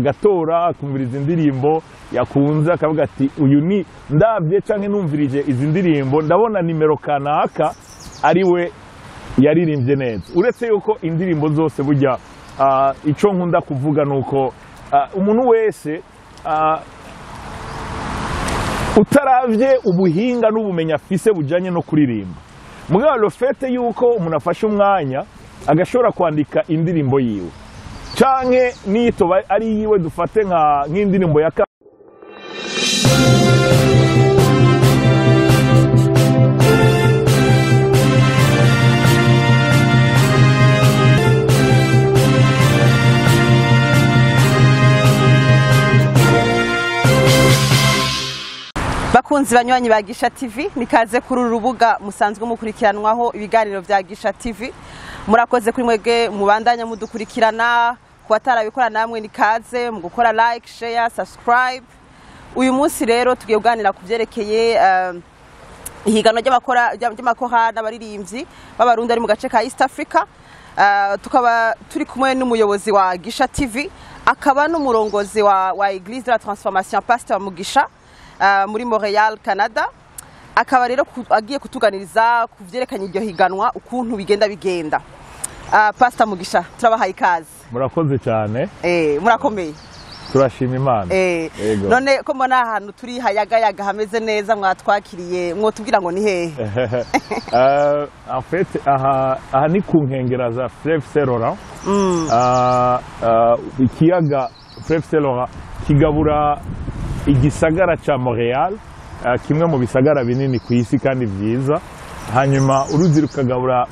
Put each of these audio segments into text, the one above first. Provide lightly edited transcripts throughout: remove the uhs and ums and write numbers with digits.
Agatora, akumviriza indirimbo yakunze, akavuga ati: "Uyu ni ndabye canke numvirije izi ndirimbo, ndabona nimero kanaka ari we yaririmbye neza." Uretse yuko indirimbo zose burya, ico nkunda kuvuga nuko umuntu wese, utaravye ubuhinga n'ubumenyi afise bujanye no kuririmba, mugabo le fait yuko umuntu afashe umwanya agashobora kwandika indirimbo yiwe, canke nitoba ari yiwe, dufate nka nk'indirimbo ya Bakunzi banywanyi ba Gisha TV, nikaze kuri uru rubuga musanzwe mukurikiranwaho ibiganiro vya Gisha TV. Murakoze kuri mwebwe mubandanya mudukurikirana. Ku batarabikora namwe nikaze mu gukora like, share, subscribe. Uyu munsi rero tugiye kuganira ku vyerekeye ihiganwa ry'amakora n'abaririmbyi b'Abarundi ari mu gace ka East Africa. Tukaba turi kumwe n'umuyobozi wa Gisha TV, akaba n'umurongozi wa Église de la Transformation, Pasteur Mugisha, muri Montreal, Canada. Akaba rero agiye kutuganiriza ku vyerekanye iryo higanwa, ukuntu bigenda. Pastor Mugisha, turabahaye ikaze. Murakoze cyane. Murakomeye? Turashima Imana. Yego. None ko mbona ahantu turi hayagayaga, hameze neza, mwatwakiriye, mwotubwira ngo ni hehe? En fait, aha ni ku nkengera za Fleuve Saint-Laurent. Ikiyaga Fleuve Saint-Laurent kigabura igisagara ca Montreal, kimwe mu bisagara binini ku isi kandi vyiza. Hanyuma uruzi rukagabura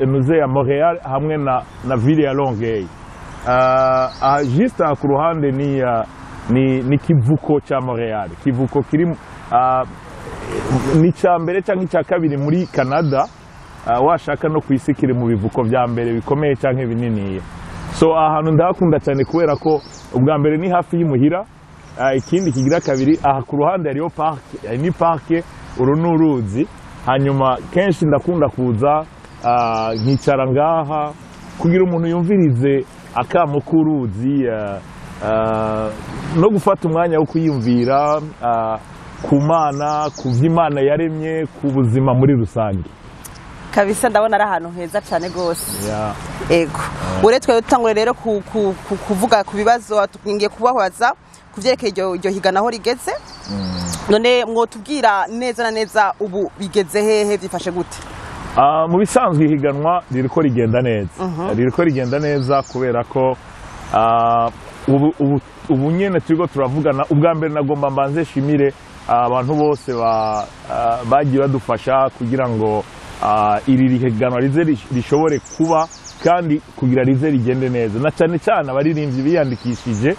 nuze ya Montreal hamwe na ville ya Longueuil. Aha juste aha ku ruhande ni kivuko ca Montreal, kivuko kiri ni icya mbere cyangwa icya kabiri muri Canada, washaka no ku isi kiri mu bivuko vya mbere bikomeye cyangwa bininiya. So aha hantu ndahakunda cyane kubera ko ubwa mbere ni hafi y'imuhira. Ikindi kigira kabiri, aha ku ruhande hariho park, ni park, uru ni uruzi. Hanyuma kenshi ndakunda kuza nkicara ngaha kugira umuntu yumvirize akamo k'uruzi, no gufata umwanya wo kwiyumvira ku Mana, ku vy'Imana yaremye, ku buzima muri rusange. Kabisa, ndabona ari ahantu heza cyane rwose. Ego, uretse dutangure rero kuvuga ku bibazo ngiye kubabaza ku vyerekeye iryo higana, aho rigeze. None mwotubwira neza na neza ubu bigeze hehe, vyifashe gute? Mu bisanzwe ihiganwa ririko rigenda neza, ririko rigenda neza kubera ko ubu nyene turiko turavugana. Ubwa mbere nagomba mbanze shimire abantu bose bagiye badufasha kugira ngo iri higanwa rize rishobore kuba kandi kugira rize rigende neza, na cyane cyane abaririmbyi biyandikishije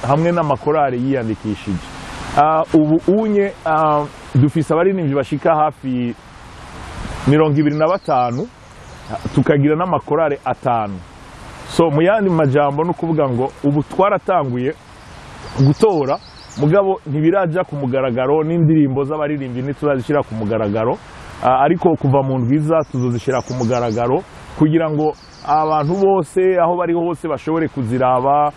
hamwe n'amakorali yiyandikishije. Ubu unye dufise abaririmbyi bashika hafi 25, tukagira n'amakorale atanu. So mu yandi majambo no kuvuga ngo ubu twaratanguye gutora, mugabo ntibiraja ku mugaragaro, n'indirimbo z'abaririmbyi ntiturazishyira ku mugaragaro. Ariko kuva mu ndwiza tuzozishyira ku mugaragaro kugira ngo abantu bose aho bari hose bashobore kuziraba,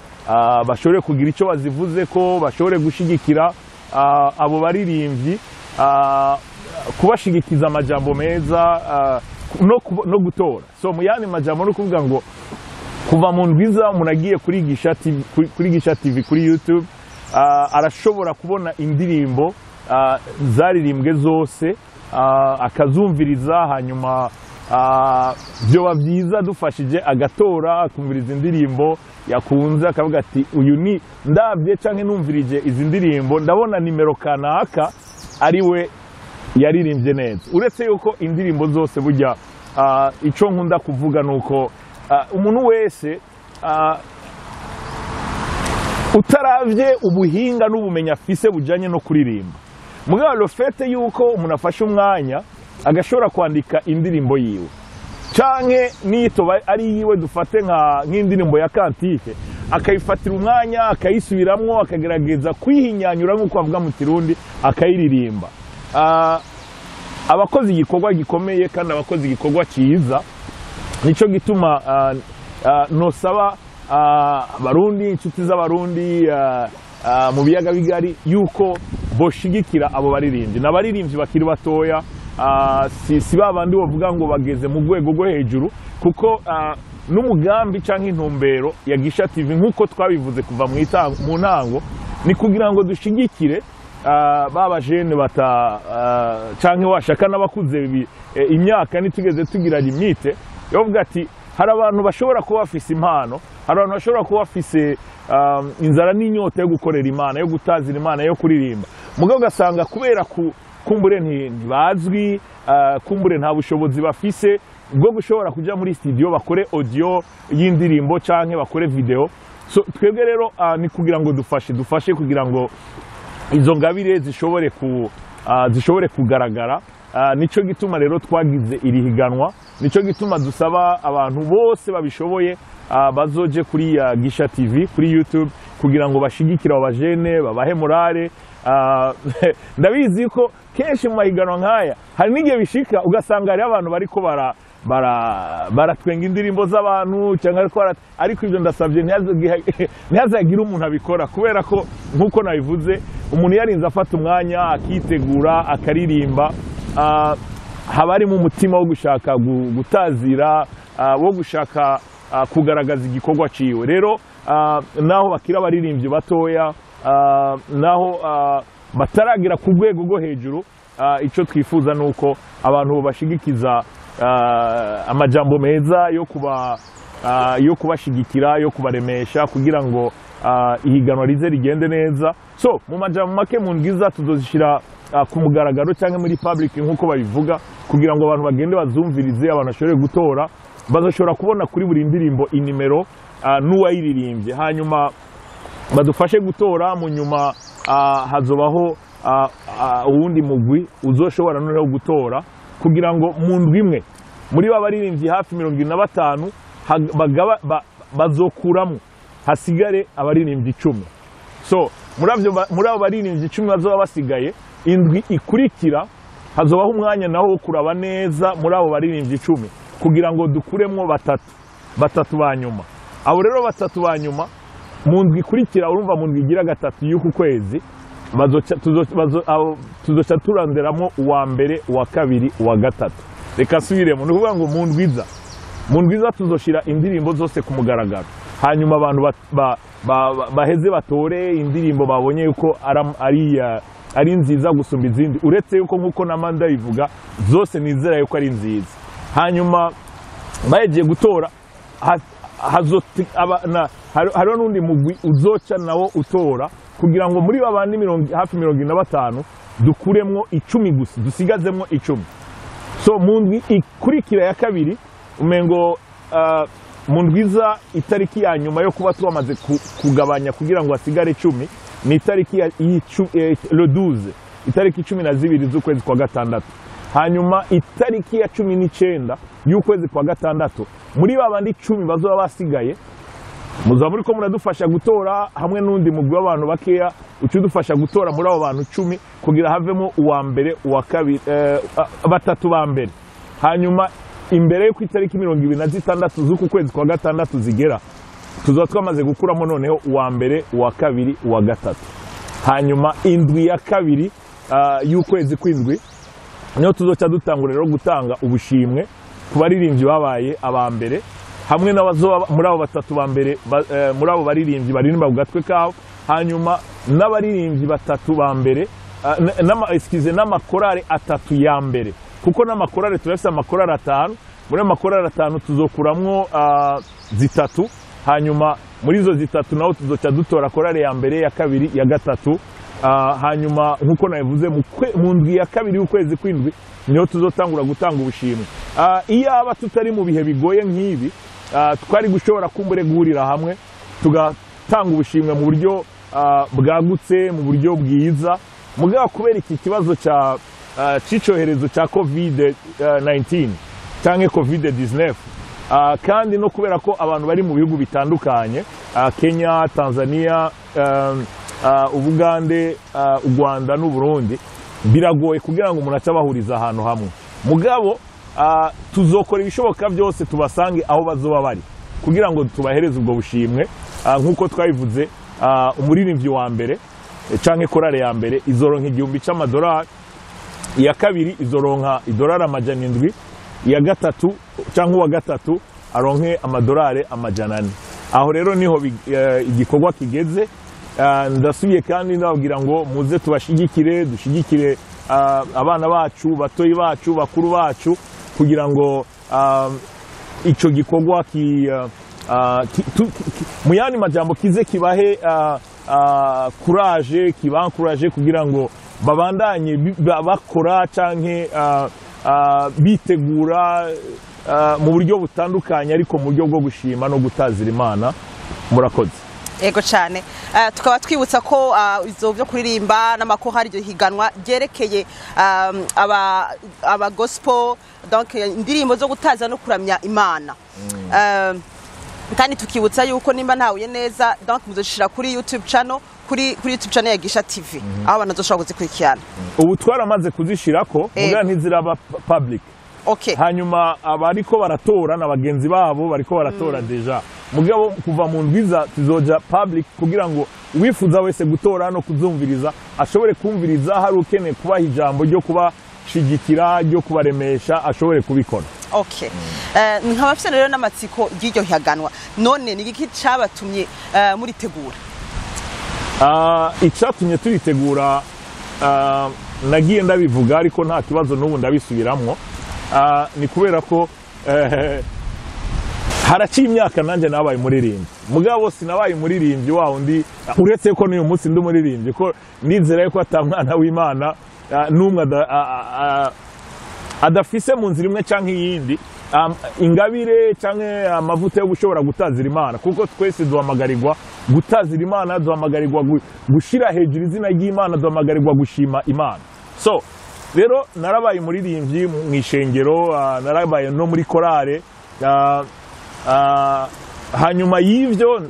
bashobore kugira icyo bazivuze, ko bashobore gushigikira abo baririmbyi, kubashigikiza amajambo meza, no gutora. So mu yandi majambo no kuvuga ngo kuva mu ndwiza umuntu agiye kuri Gisha TV, kuri Gisha TV kuri YouTube, arashobora kubona indirimbo zaririmbwe zose, akazumviriza. Hanyuma byoba byiza dufashije agatora, akumviriza indirimbo yakunze, akavuga ati: "Uyu ni ndabye canke numvirije izi ndirimbo, ndabona nimero kanaka ari we yaririmbye neza." Uretse yuko indirimbo zose burya, ico nkunda kuvuga nuko umuntu wese, utaravye ubuhinga n'ubumenyi afise bujanye no kuririmba, mugabo le fait yuko umuntu afashe umwanya agashobora kwandika indirimbo yiwe, canke nitoba ari yiwe, dufate nka nk'indirimbo ya cantique, akayifatira umwanya akayisubiramwo, akagerageza kwihinyanyura nk'uko bavuga mu Kirundi, akayiririmba, abakoze igikorwa gikomeye kandi abakoze igikorwa cyiza. Nico gituma nosaba Abarundi, inshuti z'Abarundi mu biyaga bigari, yuko boshigikira abo baririmbyi. N'abaririmbyi bakiri batoya, si ba bandi bavuga ngo bageze mu rwego rwo hejuru, kuko n'umugambi canke intumbero ya Gisha TV, nk'uko twabivuze kuva mu ntango, ni kugira ngo dushigikire ba bajene bata canke washaka n'abakuze imyaka nitugeze tugira limite yovuga ati hari abantu bashobora kuba bafise impano, hari abantu bashobora kuba bafise inzara n'inyota yo gukorera Imana, yo gutazira Imana, yo kuririmba, mugabo ugasanga kubera kumbure ntibazwi, kumbure nta bushobozi bafise bwo gushobora kuja muri studio bakore audio y'indirimbo canke bakore video. So twebwe rero ni kugira ngo dufashe kugira ngo izo ngabire zishobore kugaragara. Nico gituma rero twagize iri higanwa, nico gituma dusaba abantu bose babishoboye bazoje kuri Gisha TV kuri YouTube kugira ngo bashigikire abo bajene, babahe morale. Ndabizi ko kenshi mu mahiganwa nk'aya hari n'igihe bishika ugasanga hariho abantu bariko baratwenga indirimbo z'abantu cyangwa ariko ibyo ndasabye ntihazagire umuntu abikora, kubera ko nk'uko nabivuze umuntu yarinze afata umwanya akitegura akaririmba, haba harimo umutima wo gushaka gutazira, wo gushaka kugaragaza igikorwa ciwe. Rero naho bakira abaririmbyi batoya, naho bataragira ku rwego rwo hejuru, ico twifuza nuko abantu bashigikiza amajambo meza yo kubashigikira, yo kubaremesha kugira ngo ihiganwa rize rigende neza. So mu majambo make, mu ndwiza tuzozishira ku mugaragaro cyangwa muri public nk'uko babivuga, kugira ngo abantu bagende bazumvirize, abantu bashobore gutora, bazoshobora kubona kuri buri ndirimbo inimero n'uwayiririmbye, hanyuma badufashe gutora. Mu nyuma hazobaho uwundi mugwi uzoshobora noneho gutora kugira ngo mu ndwi imwe muri ba baririmbyi hafi 75 bazokuramo hasigare abaririmbyi 10. So muri abo baririmbyi 10 bazoba basigaye, indwi ikurikira hazobaho umwanya nawo wo kuraba neza muri abo baririmbyi 10 kugira ngo dukuremwo batatu ba nyuma. Abo rero batatu ba nyuma mu ndwi ikurikira, urumva mu ndwi igira gatatu y'uku kwezi, tuzoca turanderamo uwa mbere, uwa kabiri, uwa gatatu. Reka nsubiremo, ni ukuvuga ngo mu ndwiza tuzoshira indirimbo zose ku mugaragaro, hanyuma abantu baheze batore indirimbo babonye yuko ari nziza gusumba izindi, uretse yuko nkuko na Manda bivuga zose nizera yuko ari nziza. Hanyuma bagiye gutora hariho n'undi mugwi uzoca nawo utora kugira ngo muri babandi hafi 75 dukuremwo 10 gusa, dusigazemwo 10. So mu ndwi ikurikira ya kabiri, umengo mu ndwiza itariki ya nyuma yo kuba twamaze kugabanya kugira ngo hasigare 10 ni itariki ya le 12, itariki 12 z'ukwezi kwa gatandatu. Hanyuma itariki ya 19 y'ukwezi kwa gatandatu, muri babandi 10 bazoba basigaye, muzaba muri ko muradufasha gutora hamwe n'undi mugwi w'abantu bakeya ucudufasha gutora muri abo bantu 10 kugira havemo uwa mbere, uwa kabiri, batatu ba mbere. Hanyuma imbere y'uko itariki 26 z'uku kwezi kwa gatandatu zigera, tuzoba twamaze gukuramo noneho uwa mbere, uwa kabiri, uwa gatatu. Hanyuma indwi ya kabiri y'ukwezi kw'indwi niho tuzoca dutangura rero gutanga ubushimwe ku baririmbyi babaye aba mbere, hamwe n'abazoba muri abo batatu ba mbere muri abo baririmbyi baririmba ku gatwe kabo, hanyuma n'abaririmbyi batatu ba mbere, n'amakorale atatu ya mbere, kuko n'amakorale turafise amakorale 5, muri ayo makorale 5 tuzokuramwo zitatu, hanyuma muri izo zitatu naho tuzoca dutora korale ya mbere, ya kabiri, ya gatatu. Hanyuma nkuko nabivuze mu ndwi ya kabiri y'ukwezi kw'indwi niho tuzotangura gutanga ubushimwe. Iyaba tutari mu bihe bigoye nk'ibi, twari gushobora kumbure guhurira hamwe tugatanga ubushimwe mu buryo bwagutse, mu buryo bwiza. Mugabo kubera iki kibazo ca c'icoherezo ca COVID-19 canke COVID-19, kandi no kubera ko abantu bari mu bihugu bitandukanye, Kenya, Tanzania, Ubugande, u Rwanda n'u Burundi, biragoye kugira ngo umuntu acabahuriza ahantu hamwe. Mugabo tuzokora ibishoboka byose tubasange aho bazoba bari. kugira ngo tubahereze ubwo bushimwe. Nk'uko twabivuze, umuririmbyi wa mbere canke korale ya mbere izoronka 1000 c'amadolari, iya kabiri izoronka idolari 700, iya gatatu canke uwa gatatu aronke amadolari 400. Aho rero niho igikorwa kigeze. Ndasubiye kandi ndababwira ngo muze tubashigikire, dushigikire abana bacu, batoyi bacu, bakuru bacu, kugira ngo ico gikorwa mu yandi majambo kize kibahe courage, kibankuraje kugira ngo babandanye bakora canke bitegura mu buryo butandukanye, ariko mu buryo bwo gushima no gutazira Imana. Murakoze. Ego cyane. Tukaba twibutsa ko izo byo kuririmba n'amakorali, iryo higanwa ryerekeye aba gospel, donc indirimbo zo gutaza no kuramya Imana. Kandi tukibutsa yuko nimba ntahuye neza, donc muzoshira kuri YouTube channel, kuri YouTube channel ya Gisha TV, aho abantu bazoshobora kuzikurikirana. Ubu twaramaze kuzishirako, muga ntiziraba public. Hanyuma abariko baratora na bagenzi babo bariko baratora déjà, mugabo kuva mu ndwiza tuzoja public kugira ngo uwifuza wese gutora no kuzumviriza ashobore kumviriza. Hari ukeneye kubaha ijambo ryo kubashigikira, ryo kubaremesha, ashobore kubikora. Okay. Nkaba mfise rero n'amatsiko y'iryo higanwa. None ni igiki cabatumye muritegura? Icatumye turitegura, nagiye ndabivuga ariko nta kibazo, n'ubu ndabisubiramwo. Ni kubera ko haraciye imyaka nanjye nabaye umuririmbyi, mugabo sinabaye umuririmbyi wa wundi, uretse ko n'uyu munsi ndi umuririmbyi, ko nizera yuko ata mwana w'Imana n'umwe adafise mu nzira imwe canke iyindi ingabire canke amavuta yo gushobora gutazira Imana, kuko twese duhamagarirwa gutazira Imana, duhamagarirwa gushira hejuru izina ry'Imana, duhamagarirwa gushima Imana. So rero narabaye umuririmbyi mu ishengero, narabaye no muri korale. Hanyuma y'ivyo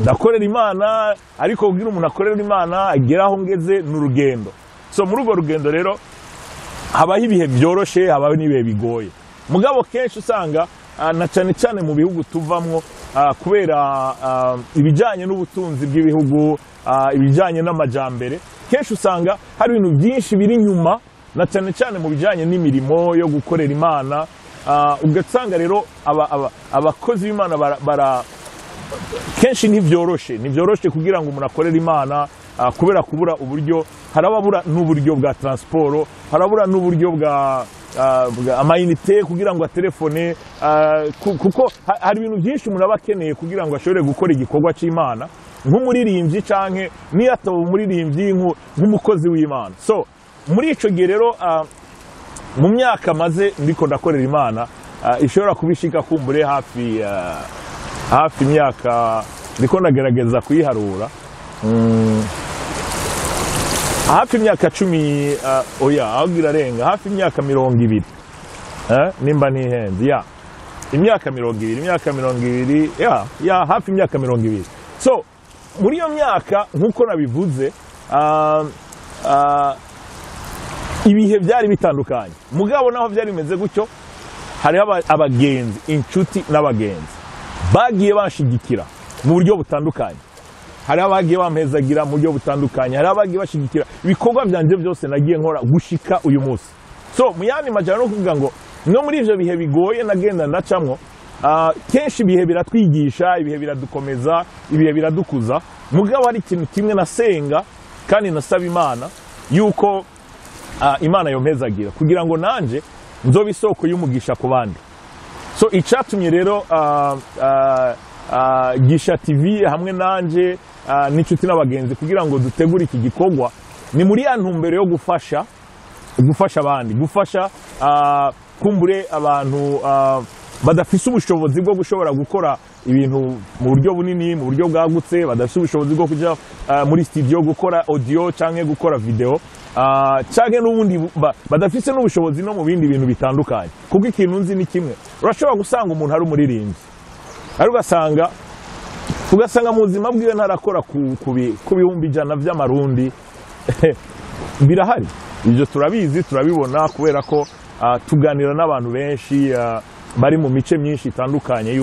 ndakorera Imana, ariko kugira umuntu akorera Imana agera aho ngeze ni urugendo. So muri urwo rugendo rero habaho ibihe byoroshe, habaho n'ibihe bigoye, mugabo kenshi usanga na cyane cyane mu bihugu tuvamwo, kubera ibijyanye n'ubutunzi bw'ibihugu, ibijyanye n'amajambere, kenshi usanga hari ibintu byinshi biri inyuma, na cyane cyane mu bijyanye n'imirimo yo gukorera Imana. Ugasanga rero abakozi b'Imana kenshi ntibyoroshe kugira ngo umuntu akorere Imana, kubera kubura uburyo. Harababura n'uburyo bwa transport, harabura n'uburyo bwa amayinite kugira ngo atelefone, kuko hari ibintu byinshi umuntu aba akeneye kugira ngo ashobore gukora igikorwa cy'Imana nk'umuririmbyi canke niyo ataba umuririmbyi, nk'umukozi w'Imana. So muri ico gihe rero, mu myaka maze ndiko ndakorera Imana, ishobora kubishika kumbure hafi imyaka, ndiko ndagerageza kuyiharura, hafi imyaka 10, oya, ahubwo irarenga, hafi imyaka 20, nimba ntihenze, ya imyaka 20, imyaka 20, ya hafi imyaka 20. So muri iyo myaka, nk'uko nabivuze, ibihe byari bitandukanye, mugabo naho byari bimeze gutyo, hariho abagenzi, inshuti n'abagenzi bagiye bashigikira mu buryo butandukanye, hari abagiye bampezagira mu buryo butandukanye, hari abagiye bashigikira ibikorwa byanje byose nagiye nkora gushika uyu munsi. So mu yandi majambo no kuvuga ngo no muri ivyo bihe bigoye nagenda ndacamwo, kenshi ibihe biratwigisha, ibihe biradukomeza, ibihe biradukuza, mugabo hari ikintu kimwe nasenga kandi nasaba Imana yuko Imana yompezagira kugira ngo nanje nzobe isoko y'umugisha ku bandi. So icatumye rero Gisha TV hamwe nanje n'inshuti n'abagenzi kugira ngo dutegure iki gikorwa, ni muri ya ntumbero yo gufasha abandi, gufasha kumbure abantu badafise ubushobozi bwo gushobora gukora ibintu mu buryo bunini, mu buryo bwagutse, badafise ubushobozi bwo kuja muri studio gukora audio canke gukora video, canke n'ubundi badafise n'ubushobozi no mu bindi bintu bitandukanye. Kuko ikintu nzi ni kimwe, urashobora gusanga umuntu ari umuririmbyi, ariko ugasanga mu buzima bwiwe ntarakora ku 100,000 by'amarundi. Birahari, ibyo turabizi, turabibona, kubera ko tuganira n'abantu benshi. Bari mu mice myinshi itandukanye.